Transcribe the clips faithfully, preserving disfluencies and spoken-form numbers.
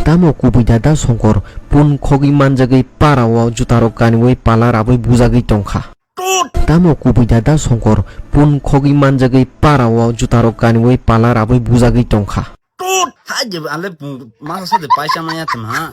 Tamo kubui da Da Songkor, pun khogwi manjagwi para o jutarok kaniwi pala rabwi bujagwi tongkha. Tamo kubui da Da Songkor, pun khogwi manjagwi para o jutarok kaniwi pala rabwi bujagwi tongkha. Tut! Hai je ale masa sa de paisa maya tun ha.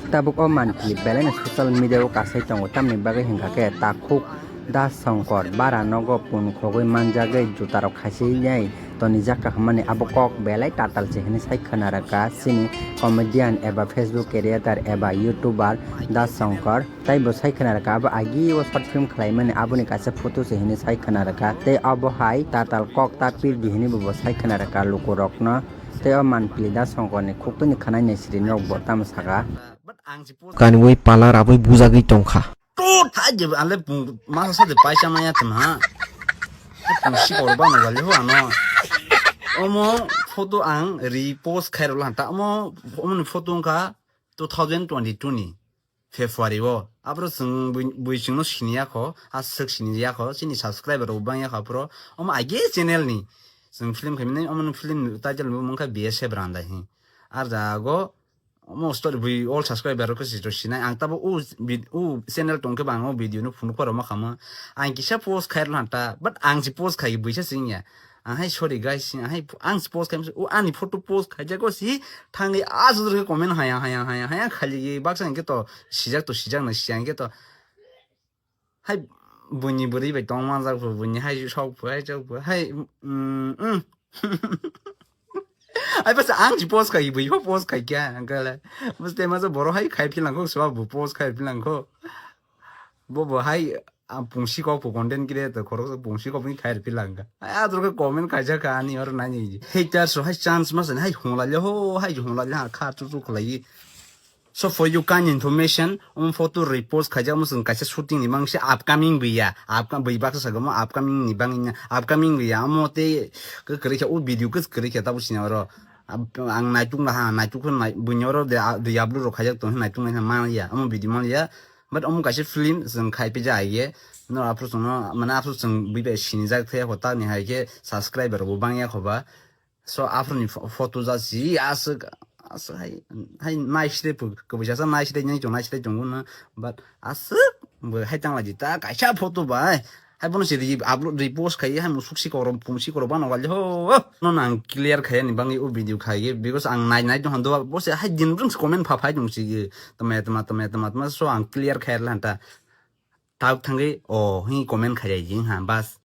Tabuk o manpili belai no social media o kasai tongo, tamni bagwi hingkha khe takhuk Da Songkor bara nogo pun khogwi manjagwi jutarok khaisi nai tonijak kha hwnmani abo kok belai tatal se hwnwi sai khwna rwkha chini comedian eba Facebook creator eba YouTuber Da Songkor. Tai bo sai khwna rwkha abo agi o short film khlaimani aboni kaisa photo se hwnwi sai khwna rwkha tei abo hai tatal kok ta pirdi hwnwi bo sai khwna rwkha lukurokno. Tei o manpili Da Songkorni khuktwini khwnai nai siri nok bo tamo saka. Kaniwi pala rabwi bujagwi tongkha. Tut! Hai je ale masa sa de paisa maya tun ha. Pung si kor ba no gali ho ano. Omo photo ang repost khairok lan ta omo, omo ni photo wngkha two thousand twenty-two ni February o. Abro chwng bui, bui chwngno siniya kho, aswk siniya kho, chini subscriber rok bangya kho aphro. Omo age channel ni. Chwng film khaimani, omo ni film ni title ni mung kha B S F Randai hi. Ar jago, omo story bui all subscriber rok se sinai. Ang tabo u vid-, u channel tong khe bang o video no phunuk pharo ma khamo. Ang kisa post khair lan ta, but ang si post khai buisa singya. Ang hai sorry guys, ang hai ang si post khai, o ani photo post khai jago si thangwi aswk khe comment haya, haya, haya, haya khali baksa hwnkhe to sijak to sijak na siyang khe to. Hai buini bwrwi bai tong manjak phu, buini hai sok phu, hai sok phu, hai, mm, mm. Hai bas ang si post khai, bui ho post khai kya, ang kala. Bas te masa boro hai khai philang kho, swa bu post khai philang kho. Bo bo hai, a pungsi kok phu content creator khorok pungsi kok ni khai philang kha. Hai adro khe comment khai jak kha ani or nani. Haters hai chance masa hai hongla le ho, hai hongla le ha kha chu chu khlai. So for you kind information, um photo repost khaijak mo chwng kaisa shooting ni bang se upcoming buya, upcoming bui baksa sagamo upcoming ni bang inya upcoming buya amo te kwrwi kha o video kwrwi kha tabo sini oro. Ang naituk na ha naituk khe buini oro de de upload rok khaijak tong naituk na ma ya amo video ma ya. But omo kaisa film chwng khai pija ye no aphuru chwngno mane aphuru chwng bui bai sinijak the hota ni hai khe subscriber bo bang ya khoba. So, aphuru ni pho-, photo ja si, aswk, aswk hai, hai, nice de pu-, kubui sasa nice de nyai chong, nice de chong no, but aswk, bo hai tang lai di ta, kaisa photo bai. Hai bono si ri-, upload, repost khai, hai musuk si korom, pung si korom, bano wali ho, no nang clear khai ni bangwi o video khai, because ang nai, nai tong do, bo se hai din rung comment pha phai tong si, tama, tama, tama, tama, tama, so ang clear khai la ta. Tauk thangwi, oh, hi comment khai jai jing ha, bas.